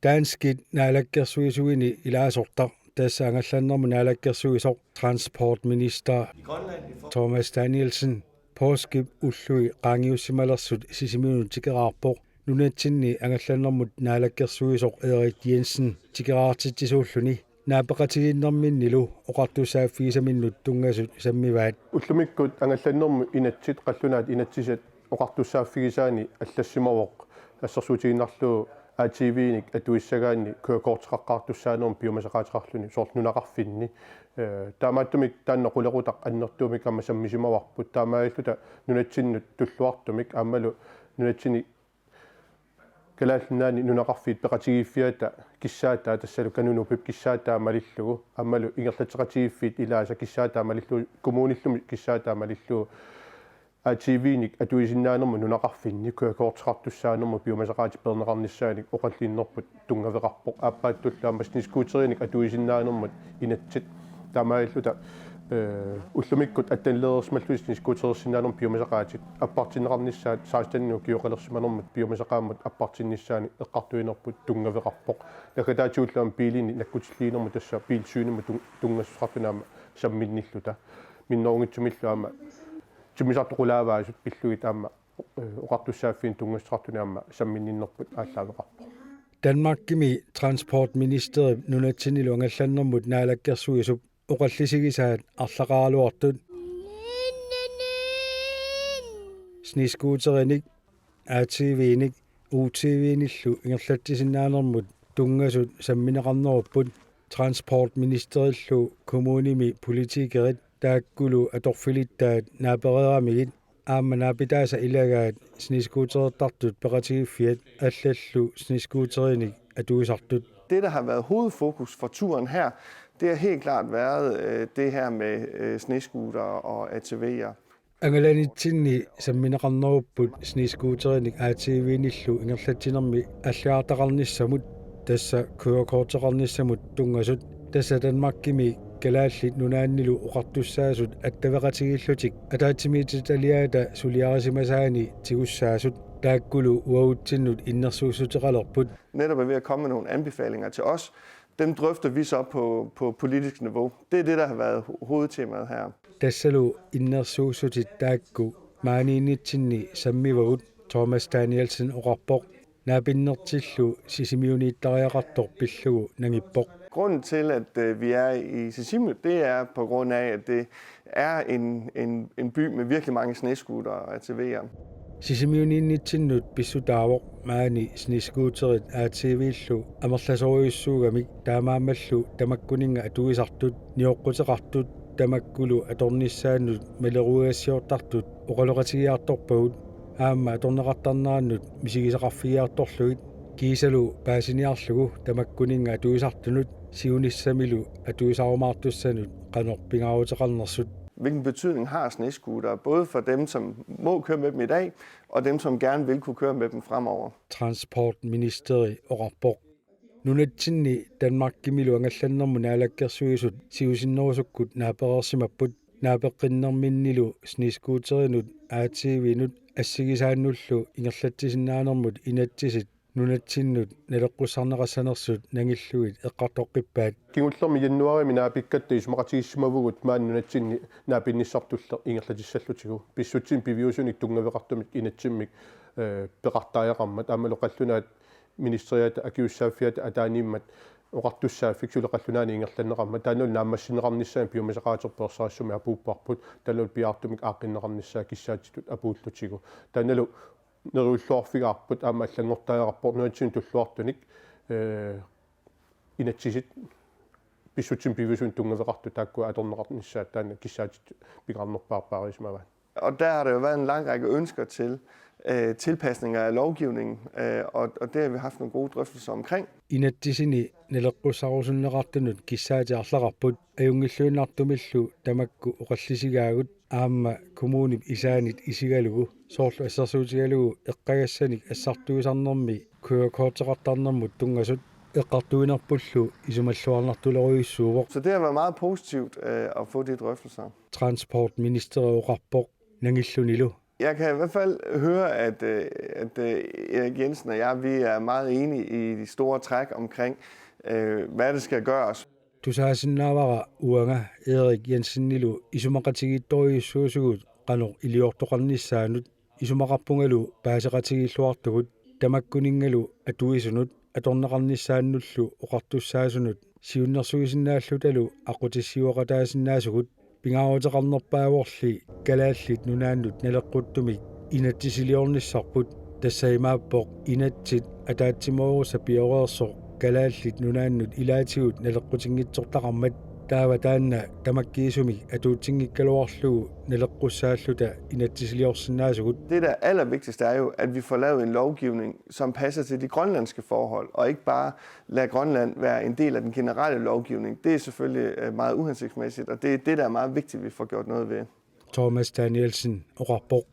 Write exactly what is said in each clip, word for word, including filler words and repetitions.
Danskit naalakkersuisuini ilaasortaq, tassa angallannermut naalakkersuisoq transportminister Thomas Danielsen, påskip ullui qaangiussimalersut Sisimiunut tikeraarpoq. Nunatsinni angallannermut naalakkersuisoq Erik Jensen tikeraartitsisuulluni naapeqatigiinnerminnilu oqartussaaffigisaminnut tunngasut sammivaat. Ullumikkut angallannermut inatsit, qallunaat inatsisat oqartussaaffigisaanni allassimavoq assersuutigiinnarlugu A T V-nik atuissagaanni kørekorteqaqqaartussaanermut piumasaqaateqarluni soorlu nunaqarfinni. Eh, taamaattumik taanna qulequtaq annertuumik aamma sammisimavarput, taamaalilluta nunatsinnut tulluartumik aammalu nunatsinni Kalaallit Nunaanni nunaqarfiit peqatigiiffiata kissaataa, tassalu Kanunupip kissaataa malillugu aammalu ingerlatseqatigiiffiit ilaasa kissaataa malillugu, kommunillumi kissaataa malillugu, A T V-nik atuisinnaanermut nunaqarfinni kørekorteqartussaanermut piumasaqaatit peerneqarnissaanik oqallinnerput tunngaveqarpoq. Aappaattullu aamma snescooterinik atuisinnaanermut inatsit, taamaalilluta, eh, ullumikkut attenilereersimallutik snescooterersinnaanermut piumasaqaatit appartinneqarnissaat, seksten-inut ukioqalersimanermut piumasaqaammut appartinnissaannik eqqartuinerput tunngaveqarpoq. Naggataatigullu aamma biilinni nakkutilliinermut, tassa bilsynimut tun-, tunngassuteqartunik aamma samminnilluta. Minnerunngitsumillu aamma timmisartut qulaavaasut pillugit aamma, eh, oqartussaaffiinik tunngassuteqartunik aamma samminninnerput aallaaveqarpoq. Danmarkimi transportministerip nunatsinnilu angallannermut naalakkersuisup oqallisigisaat arlaqaraluartut snescooterinik, A T V-nik, U T V-nillu ingerlatsisinnaanermut tunngasut sammineqarnerupput. Transportministerillu kommunimi politikerit taakkulu atorfilittaat naapereeramigit aamma naapitaasa ilagaat snescooterertartut peqatigiiffiat allallu snescooterinik atuisartut. Det, der har været hovedfokus for turen her, det har helt klart været, øh, det her med, øh, snescooter og A T V'er. Angalanitsinni sammineqarnerupput snescooterinik A T V-nillu ingerlatsinermi allagartaqarnissamut, tassa kørekorteqarnissamut tunngasut, tassa Danmarkimi Kalaallit Nunaannilu oqartussaasut attaveqatigiillutik ataatsimiititaliaata suliarisimasaanni tigussaasut, taakkulu uagutsinnut innersuussuteqalerput. Netop er ved at komme med nogle anbefalinger til os. Dem drøfter vi så på, på politisk niveau. Det er det, der har været ho-, hovedtemaet her. Tassalu innersuussutit taakku maaniinnitsinni sammivagut, Thomas Danielsen oqarpoq. Naapinnertillu Sisimiuniittariaqartoq pillugu nangippoq. Grunden til, at, øh, vi er i Sisimiut, det er på grund af, at det er en, en, en by med virkelig mange snescootere og A T V'er. Sisimiuniinnitsinnut pissutaavoq maani snescooterit A T V-llu amerlasoorujussuugamik, taamaammallu tamakkuninnga atuisartut nioqquteqartut tamakkulu atornissaannut maleruagassiortartut oqaloqatigiartorpagut, aamma atorneqartarnerannut misigisaqarfigiartorlugit, kiisalu paasiniarlugu tamakkuninnga atuisartunut siunissamilu atuisarumaartussanut qanoq pingaaruteqarnersut. Hvilken betydning har snescooter, både for dem, som må køre med dem i dag, og dem, som gerne vil kunne køre med dem fremover? Transportministeri oqarpoq. Nunatsinni Danmarkimilu angallannermut naalakkersuisut siusinnerusukkut naapereersimapput. Naapeqqinnerminnilu snescooterinut A T V-nut assigisaannullu ingerlatsisinnaanermut inatsisit nunatsinnut naleqqussarneqassanersut nangillugit eqqartoqqippaat. Kingullermi januaarimi naapikkatta isumaqatigiissimavugut maani nunatsinni naapinnissarput tulleq ingerlatissallutigu. Pissutsimik piviusunik tunngaveqartumik inatsimmik, eh, peqartariaqarmat aammalu qallunaat ministeriata akisussaaffiata ataaniimmat oqartussaaffik suli qallunaanit ingerlanneqarmat, taannalu naammassinneqarnissaanut piumasaqaaterput ersarissumik apuupparput, taannalu piaartumik aaqqinneqarnissaa kissaatitut apuullutigu. Taannalu neriulluarfigaarput aamma allanngortariaqarpoq nunatsinnut tulluartunik, eh, inatsisit pissutsimik piviusunik tunngaveqartut taakku atorneqarnissaat taanna kissaatitut pingaarnerpaarpaarisimavaat. Og der har der jo været en lang række ønsker til, øh, tilpasninger af lovgivningen, øh, og, og det har vi haft nogle gode drøftelser omkring. Inatsisini naleqqussarusunneqartunut kissaatit arlaqarput, ajunngilluinnartumillu tamakku oqallisigaagut aamma kommunip isaanit isigalugu, soorlu assersuutigalugu eqqagassanik assartuisarnermi kørekorteqartarnermut tunngasut, eqqartuinerpullu isumalluarnartulerujussuuvoq. Så det har været meget positivt, øh, at få de drøftelser. Transportministeri oqarpoq nangillunilu Jeg kan i hvert fald høre, at, øh, at øh, Erik Jensen og jeg, vi er meget enige i de store træk omkring, øh, hvad der skal gøres. Tusaasinnaavara uanga Erik Jensenilu isumaqatigiittorujussuusugut qanoq iliortoqarnissaanut. Isumaqarpungalu paaseqatigiilluartugut, tamakkuninngalu atuisunut atorneqarnissaannullu oqartussaasunut siunnersuisinnaallutalu aqqutissiueqataasinnaasugut. Pingaaruteqarnerpaavorli Kalaallit Nunaannut naleqquttumik inatsisiliornissarput. Tassa imaappoq inatsit ataatsimoorusapioreersoq Kalaallit Nunaannut ilaatigut naleqqutinngitsortaqarmat. Taava taanna tamakkiisumik atuutsinngikkaluarlugu naleqqussaalluta inatsisiliorsinnaasugut. Det, der er allervigtigst, er jo, at vi får lavet en lovgivning, som passer til de grønlandske forhold, og ikke bare lade Grønland være en del af den generelle lovgivning. Det er selvfølgelig øh, meget uhensigtsmæssigt, og det er det, der er meget vigtigt, vi får gjort noget ved. Thomas Danielsen oqarpoq.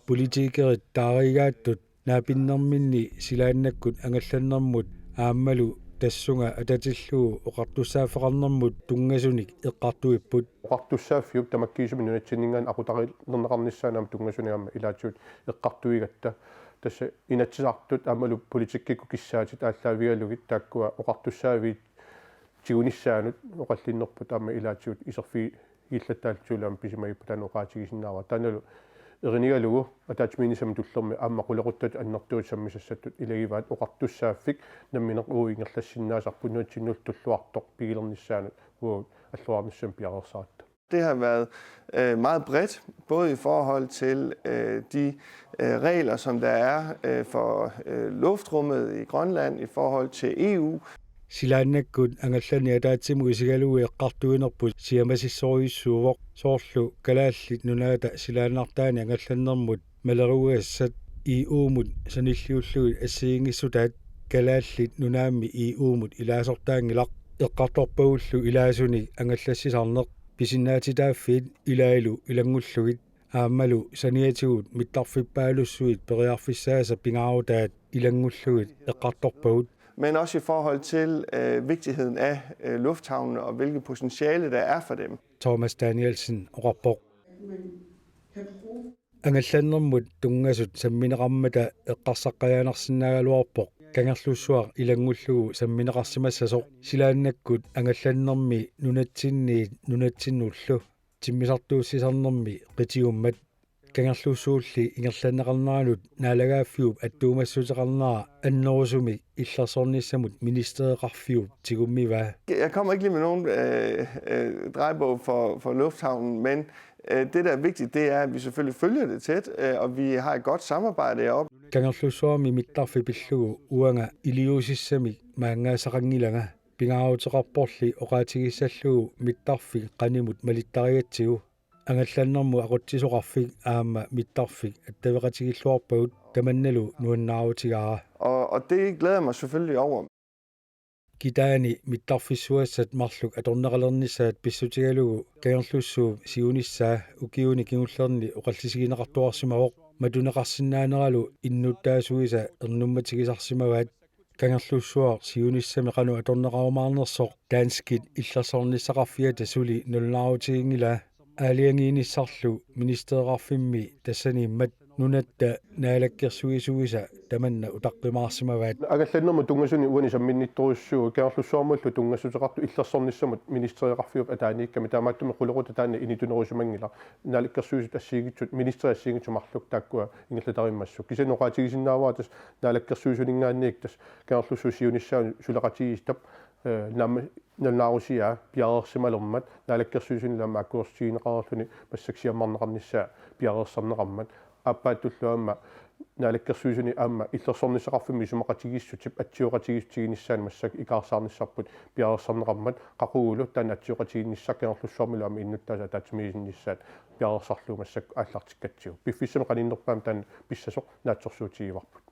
Politikerit taarigaattut naapinnerminni silaannakkut angallannermut aammalu tassunga atatillugu oqartussaaffeqarnermut tunngasunik eqqartuipput. Oqartussaaffiup tamakkiisumik nunatsinninngaanniit aqutarilerneqarnissaanut aamma tunngasunik aamma ilaatigut eqqartuigatta. Tassa Inatsisartut aammalu politikkikkut kissaatit aallaavigalugit taakkua oqartussaaffiit tigunissaannut oqallinnerput aamma ilaatigut iserfigilaattaallutillu aamma pisimagipput, taanna oqaatigisinnaavara. Taannalu erinigalugu ataatsimiinnissamut tullermi aamma qulequttatut annertuut sammisassattut ilagivaat oqartussaaffik nammineq uagut ingerlassinnaasarput nunatsinnullu tulluartoq pigilernissaanut uagut alluarnissamut piareersaratta. Det har været øh, meget bredt, både i forhold til øh, de øh, regler, som der er øh, for øh, luftrummet i Grønland, i forhold til E U. Silaannakkut angallanneq ataatsimut isigalugu eqqartuinerput siamasissorujussuuvoq, soorlu Kalaallit Nunaata silaannartaani angallannermut malerugassat E U-mut sanilliullugit assigiinngissutaat Kalaallit Nunaammi E U-mut ilaasortaanngilaq. Eqqartorpagullu ilaasunik angallassisarneq, pisinnaatitaaffiit ilaallu ilanngullugit aammalu saniatigut mittarfippaalussuit periarfissaasa pingaarutaat ilanngullugit eqqartorpagut. Men også i forhold til øh, vigtigheden af øh, lufthavnene og hvilket potentiale der er for dem. Thomas Danielsen oqarpoq. Angallannermut tunngasut sammineqarmata eqqarsaqqajaanarsinnaagaluarpoq Kangerlussuaq ilanngullugu sammineqarsimassasoq. Silaannakkut angallannermi nunatsinniit nunatsinnullu timmisartuussisarnermi qitiummat. Kangerlussuulli ingerlanneqarneranut naalagaaffiup attuumassuteqarnera annerusumik illersornissamut ministereqarfiup tigummivaa. Jeg kommer ikke lige med nogen øh, øh, drejebog for, for lufthavnen, men øh, det, der er vigtigt, det er, at vi selvfølgelig følger det tæt, øh, og vi har et godt samarbejde heroppe. Kangerlussuarmi mittarfik pillugu uanga iliuusissamik maanngaassaqanngilanga. Pingaaruteqarporli oqaatigissallugu mittarfik qanimut malittarigatsigu. Angallannermut aqutsisoqarfik aamma mittarfik attaveqatigilluarpagut, tamannalu nuannaarutigaara. Og, og det glæder jeg mig selvfølgelig over. Kitaani mittarfissuassat marluk atorneqalernissaat pissutigalugu Kangerlussuup siunissaa ukiuni kingullerni oqallisigineqartuarsimavoq. Matuneqarsinnaaneralu innuttaasuisa ernummatigisarsimavaat. Kangerlussuaq siunissami qanoq atorneqarumaarnersoq danskit illersornissaqarfiata suli nalunaarutiginngilaa. Aalajangiinissarlu ministereqarfimmi tassaniimmat nunatta naalakkersuisuisa tamanna utaqqimaarsimavaat. Angallannermut tunngasunik uani samminnittorujussuuvoq, Kangerlussuarmullu tunngassuteqartut illersornissamut ministereqarfiup ataaniikkami, taamaattumik qulequtaq taanna initunerusimanngilaq. Naalakkersuisut assigiinngitsut, ministeri assigiinngitsut marluk taakkua ingerlatarimmassuk. Kisianni oqaatigisinnaavara tassa naalakkersuisuninngaanniit tassa Kangerlussuup siunissaanut suleqatigiissitap, eh, naamma-, nalunaarusiaa piareersimalermat, naalakkersuisunilu aamma akuersissutigineqareerluni massakkut siammarneqarnissaa piareersarneqarmat. Aappaattullu aamma naalakkersuisuni aamma illersornissaqarfimmi isumaqatigiissutip atsioqatigiissutiginissaanut massakkut ikaarsaarnissarput piareersarneqarmat, qaqugulu taanna atsioqatigiinnissaq Kangerlussuarmilu aamma innuttaasut ataatsimiisinnissaat piareersarlugu massakkut aallartikkatsigu. Piffissami qaninnerpaami taanna pissasoq naatsorsuutigivarput.